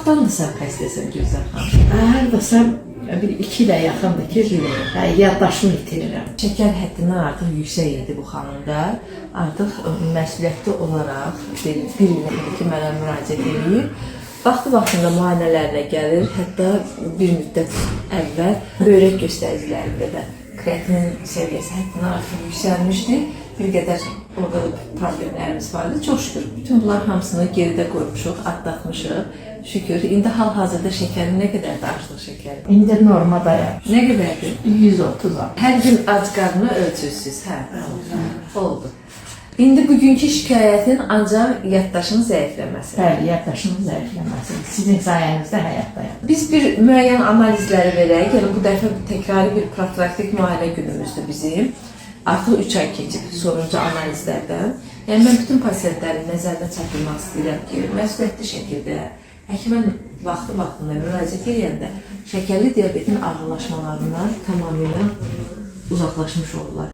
vaxtdandır sən xəstəsən, Gülzar xanım? Hardasa bir 2 ilə yaxındır ki, hə, yaddaşımı itirirəm. Şəkər həddindən artıq yüksək idi bu xanımda. Artıq məsuliyyətli olaraq bir il idi ki, mənə müraciət eləyir. Vaxtı-vaxtında müayinələrinə gəlir. Hətta bir müddət əvvəl böyrək göstəricilərində də kreatinin səviyyəsi həddindən artıq yüksəlmişdi. Bir qədər orada da problemlərimiz vardı. Çox şükür, bütün bunlar hamısını geridə qoymuşuq, atlatmışıq. Şükür. İndi hal-hazırda şəkərin nə qədərdir, aclıq şəkəri? İndi normadayam. Nə qədərdir? 130 am. Hər gün ac qarnına ölçürsüz, hə. Oldu. İndi bugünkü şikayətin ancaq yaddaşın zəifləməsi. Bəli, yaddaşımın zəifləməsi. Sizin sayənizdə həyatdayam. Biz bir müəyyən analizləri verək. Yəni bu dəfə təkrari bir profilaktik müayinə günümüzdür bizim. Artıq 3 ay keçib sonuncu analizlərdən. Yəni mən bütün pasientlərin nəzərinə çatdırmaq istəyirəm ki, məsuliyyətli şəkildə həkimə vaxtı-vaxtında müraciət edəndə şəkərli diabetin ağırlaşmalarından tamamilə uzaqlaşmış olurlar.